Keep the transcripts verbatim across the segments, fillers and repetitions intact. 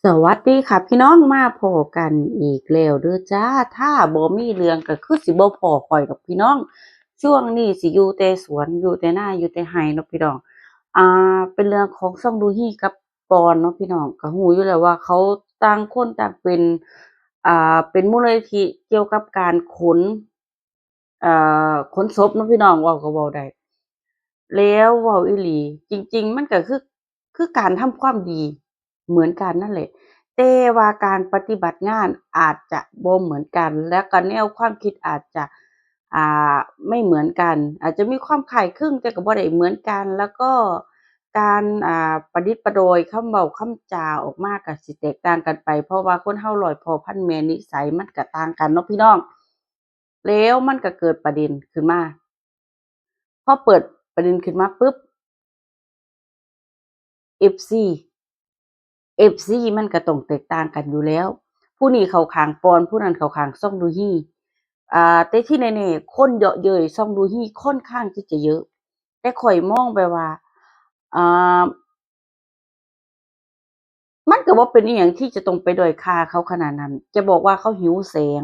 สวัสดีค่ะพี่น้อง มาพ้อกันอีกแล้วเด้อจ้า ถ้าบ่มีเรื่องก็คือสิบ่พ้อข้อยดอกพี่น้อง ช่วงนี้สิอยู่แต่สวน อยู่แต่นา อยู่แต่ไฮ่เนาะพี่น้อง อ่า เป็นเรื่องของซองดูฮี่กับปอนเนาะพี่น้อง ก็ฮู้อยู่แล้วว่าเขาต่างคนต่างเป็น อ่า เป็นมูลนิธิเกี่ยวกับการขน เอ่อ ขนศพเนาะพี่น้อง เว้าก็เว้าได้ แล้วเว้าอีหลี จริงๆ มันก็คือ คือการทำความดีเหมือนกันนั่นแหละ แต่ว่าการปฏิบัติงานอาจจะบ่เหมือนกัน แล้วก็แนวความคิดอาจจะ อ่า ไม่เหมือนกัน อาจจะมีความคล้ายคลึง แต่ก็บ่ได้เหมือนกัน แล้วก็การ อ่า ประดิษฐ์ประดอยคำเว้าคำจาออกมาก็สิแตกต่างกันไป เพราะว่าคนเฮาร้อยพ่อพันแม่ นิสัยมันก็ต่างกันเนาะพี่น้อง แล้วมันก็เกิดประเด็นขึ้นมา พอเปิดประเด็นขึ้นมาปุ๊บ เอฟซี เอฟซี มันก็ต้องแตกต่างกันอยู่แล้ว ผู้นี้เข้าข้างปอน ผู้นั้นเข้าข้างซองดูฮี่ อ่า แต่ที่แน่ๆ คนเยาะเย้ยซองดูฮี่ค่อนข้างที่จะเยอะ แต่ข้อยมองไปว่า อ่า มันก็บ่เป็นอิหยังที่จะต้องไปด้อยค่าเขาขนาดนั้น จะบอกว่าเขาหิวแสง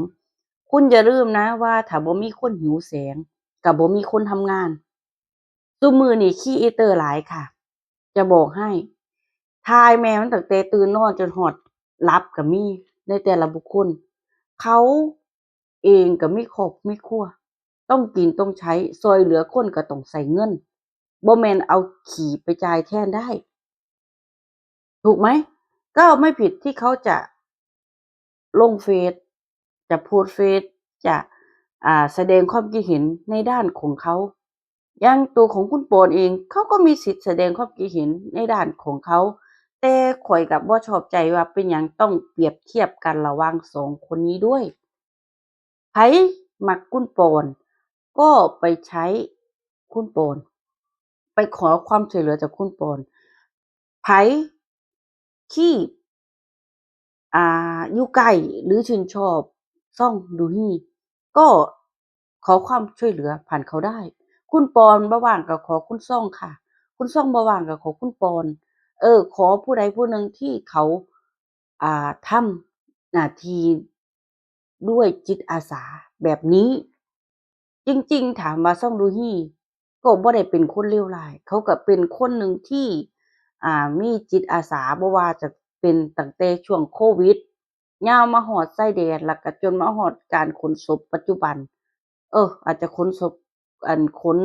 คุณอย่าลืมนะว่าถ้าบ่มีคนหิวแสง ก็บ่มีคนทำงาน ซุมื้อนี้ครีเอเตอร์หลายค่ะ จะบอกให้ ถ่ายแม่มันตั้งแต่ตื่นนอนจนฮอดหลับก็มี ในแต่ละบุคคล เขาเองก็มีครอบมีครัว ต้องกินต้องใช้ ซ่อยเหลือคนก็ต้องใช้เงิน บ่แม่นเอาขี้ไปจ่ายแทนได้ ถูกไหม ก็ไม่ผิดที่เขาจะลงเฟซ จะโพสต์เฟซ จะ อ่า แสดงความคิดเห็นในด้านของเขา อย่างตัวของคุณปอนเอง เขาก็มีสิทธิ์แสดงความคิดเห็นในด้านของเขา แต่ข้อยก็บ่ชอบใจว่าเป็นหยังต้องเปรียบเทียบกันระหว่างสองคนนี้ด้วย ไผมักคุณปอน ก็ไปใช้คุณปอน ไปขอความช่วยเหลือจากคุณปอน ไผที่ อ่า อยู่ใกล้หรือชื่นชอบซองดูฮี่ ก็ขอความช่วยเหลือผ่านเขาได้ คุณปอนบ่ว่างก็ขอคุณซองค่ะ คุณซองบ่ว่างก็ขอคุณปอน เออ ขอผู้ใดผู้หนึ่งที่เขา อ่า ทำหน้าที่ด้วยจิตอาสาแบบนี้ จริงๆ ถามว่าซองดูฮี่ก็บ่ได้เป็นคนเลวร้าย เขาก็เป็นคนหนึ่งที่ อ่า มีจิตอาสา บ่ว่าจะเป็นตั้งแต่ช่วงโควิด ยาวมาฮอดชายแดน แล้วก็จนมาฮอดการขนศพปัจจุบัน เออ อาจจะขนศพ อัน ขน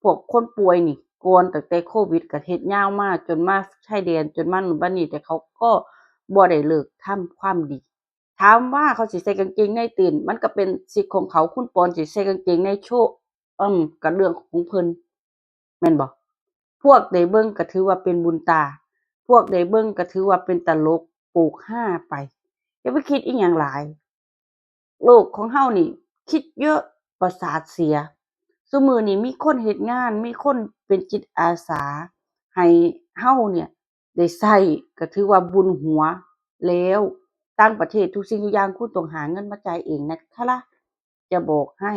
พวกคนป่วยนี่ ก่อนตั้งแต่โควิด ก็เฮ็ดยาวมาจนมาชายแดน จนมานู่นมานี่ แต่เขาก็บ่ได้เลิกทำความดี ถามว่าเขาสิใส่กางเกงในเต้น มันก็เป็นสิทธิ์ของเขา คุณปอนสิใส่กางเกงในโชว์ อืม ก็เรื่องของเพิ่น แม่นบ่ พวกได้เบิ่งก็ถือว่าเป็นบุญตา พวกได้เบิ่งก็ถือว่าเป็นตลกโปกฮาไป อย่าไปคิดอิหยังหลาย โลกของเฮานี่คิดเยอะประสาทเสีย ซุมื้อนี้มีคนเฮ็ดงาน มีคนเป็นจิตอาสาให้เฮาเนี่ยได้ใช้ ก็ถือว่าบุญหัวแล้ว ต่างประเทศทุกสิ่งทุกอย่างคุณต้องหาเงินมาจ่ายเองนะคะ จะบอกให้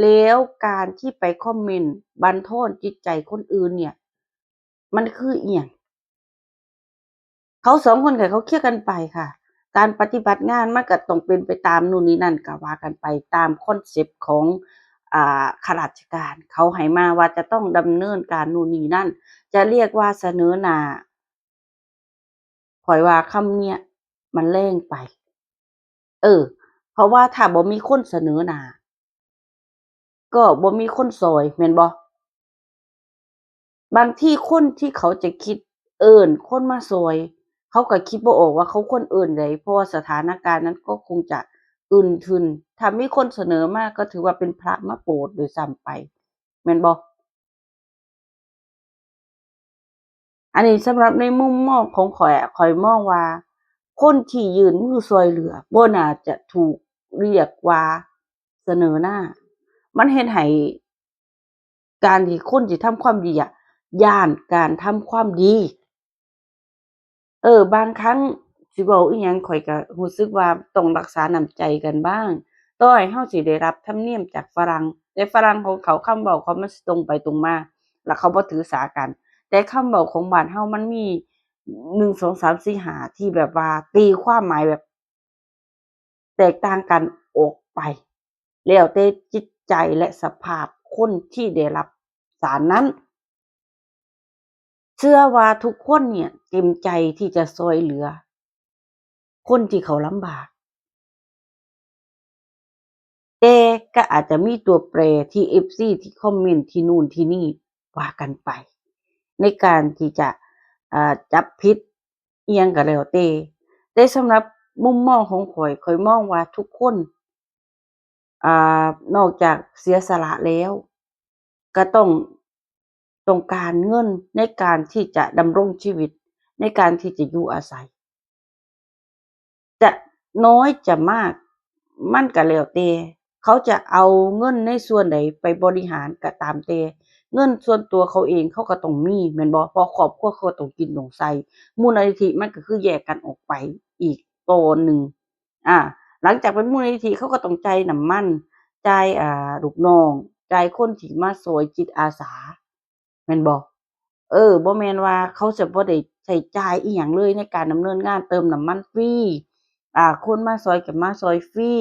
แล้วการที่ไปคอมเมนต์บั่นทอนจิตใจคนอื่นเนี่ย มันคืออิหยัง เขาสองคนก็เขาเคลียร์กันไปค่ะ การปฏิบัติงานมันก็ต้องเป็นไปตามนู่นนี่นั่นก็ว่ากันไปตามคอนเซปต์ของ อ่า ข้าราชการ เขาให้มาว่าจะต้องดำเนินการนู่นนี่นั่น จะเรียกว่าเสนอหน้า ข้อยว่าคำเนี่ยมันแรงไป เออ เพราะว่าถ้าบ่มีคนเสนอหน้า ก็บ่มีคนซ่อย แม่นบ่ บางทีคนที่เขาจะคิดเอิ้นคนมาซ่อย เขาก็คิดบ่ออกว่าเขาควรเอิ้นใด เพราะว่าสถานการณ์นั้นก็คงจะอึมครึม ถ้ามีคนเสนอมาก็ถือว่าเป็นพระมาโปรดด้วยซ้ำไป แม่นบ่ อันนี้สำหรับในมุมมองของข้อยอะ ข้อยมองว่าคนที่ยื่นมือซ่อยเหลือบ่น่าจะถูกเรียกว่าเสนอหน้า มันเฮ็ดให้การที่คนสิทำความดีอะ ย้านการทำความดี เออ บางครั้งสิเว้าอิหยังข้อยก็รู้สึกว่าต้องรักษาน้ำใจกันบ้าง ต่อให้เฮาสิได้รับธรรมเนียมจากฝรั่ง แต่ฝรั่งของเขาคำเว้าเขามันสิตรงไปตรงมา แล้วเขาบ่ถือสากัน แต่คำเว้าของบ้านเฮามันมี หนึ่ง สอง สาม สี่ ห้า ที่แบบว่าตีความหมายแบบแตกต่างกันออกไป แล้วแต่จิตใจและสภาพคนที่ได้รับสารนั้น เชื่อว่าทุกคนเนี่ยเต็มใจที่จะช่วยเหลือ คนที่เขาลำบาก แต่ก็อาจจะมีตัวแปรที่ เอฟซี ที่คอมเมนต์ที่นู่นที่นี่ว่ากันไป ในการที่จะอ่าจับผิดอิหยังก็แล้วแต่ แต่สำหรับมุมมองของข้อย ข้อยมองว่าทุกคนอ่านอกจากเสียสละแล้ว ก็ต้องต้องการเงินในการที่จะดำรงชีวิต ในการที่จะอยู่อาศัย จะน้อยจะมาก มันก็แล้วแต่ เขาจะเอาเงินในส่วนใดไปบริหารก็ตามแต่ เงินส่วนตัวเขาเองเขาก็ต้องมีแม่นบ่ เพราะครอบครัวเขาก็ต้องกินต้องใช้ มูลนิธิมันก็คือแยกกันออกไปอีกตอนหนึ่ง อ่า หลังจากเป็นมูลนิธิเขาก็ต้องจ่ายน้ำมัน จ่ายอ่าลูกน้อง จ่ายคนที่มาช่วยจิตอาสา แม่นบ่ เออ บ่แม่นว่าเขาจะบ่ได้ใช้จ่ายอิหยังเลยในการดำเนินงาน เติมน้ำมันฟรี อ่า คนมาซอยก็มาซอยฟรี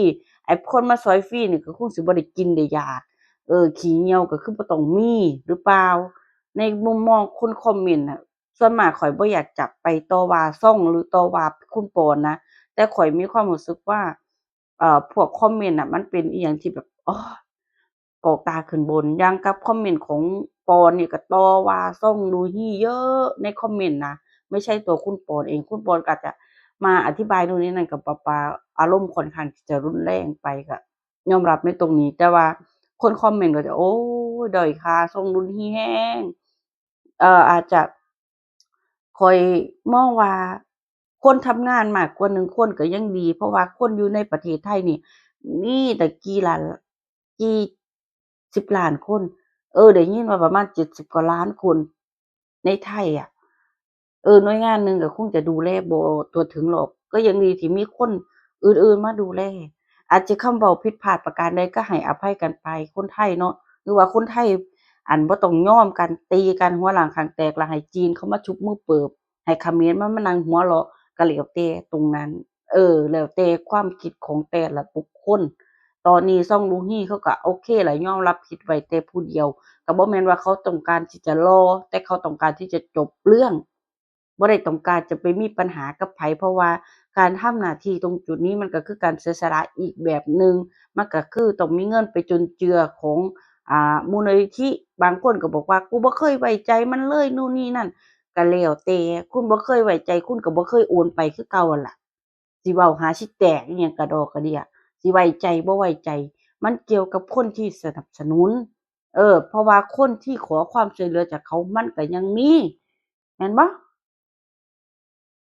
ไอ้คนมาซอยฟรีนี่ก็คงสิบ่ได้กินได้อยาก เออ ขี้เหี่ยวก็คือบ่ต้องมีหรือเปล่า ในมุมมองคนคอมเมนต์น่ะ ส่วนมากข้อยบ่อยากจะไปต่อว่าช่องหรือต่อว่าคุณปอนนะ แต่ข้อยมีความรู้สึกว่า เอ่อ พวกคอมเมนต์น่ะ มันเป็นอิหยังที่แบบ โอ้ย กอกตาขึ้นบน อย่างกับคอมเมนต์ของปอนเนี่ยก็ต่อว่าช่องลูฮีเยอะในคอมเมนต์นะ ไม่ใช่ตัวคุณปอนเอง คุณปอนก็อาจจะมาอธิบายนู่นนี่นั่นกับปาปา อารมณ์ค่อนข้างที่จะรุนแรงไป ก็ยอมรับในตรงนี้ แต่ว่าคนคอมเมนต์ก็จะ โอ้ย ด้อยค่าช่องลูฮีแฮง เอ่อ อาจจะ ข้อยมองว่าคนทำงานมากกว่าหนึ่งคนก็ยังดี เพราะว่าคนอยู่ในประเทศไทยนี่มีตั้งกี่ล้าน กี่สิบล้านคน เออ ได้ยินว่าประมาณเจ็ดสิบกว่าล้านคนในไทยอะ เออ หน่วยงานหนึ่งก็คงจะดูแลบ่ทั่วถึงหรอก ก็ยังดีที่มีคนอื่นๆมาดูแล อาจจะคำเว้าผิดพลาดประการใดก็ให้อภัยกันไป คนไทยเนาะ หรือว่าคนไทย อันบ่ต้องยอมกัน ตีกันหัวล้างข้างแตก แล้วให้จีนเขามาชุบมือเปิบ ให้เขมรมันมานั่งหัวเราะ ก็แล้วแต่ตรงนั้น เออ แล้วแต่ความคิดของแต่ละบุคคล ตอนนี้ช่องลูฮีเขาก็โอเคล่ะ ยอมรับผิดไว้แต่ผู้เดียว ก็บ่แม่นว่าเขาต้องการที่จะหล่อ แต่เขาต้องการที่จะจบเรื่อง บ่ได้ต้องการจะไปมีปัญหากับไผ เพราะว่าการทำหน้าที่ตรงจุดนี้มันก็คือการเสียสละอีกแบบหนึ่ง มันก็คือต้องมีเงินไปจุนเจือของ อ่า มูลนิธิ บางคนก็บอกว่า "กูบ่เคยไว้ใจมันเลย" นู่นนี่นั่น ก็แล้วแต่ คุณบ่เคยไว้ใจ คุณก็บ่เคยโอนไปคือเก่าหั่นล่ะ สิเว้าหาสิแตกอิหยังกะดอกกะเดี้ย สิไว้ใจบ่ไว้ใจ มันเกี่ยวกับคนที่สนับสนุน เออ เพราะว่าคนที่ขอความช่วยเหลือจากเขามันก็ยังมี แม่นบ่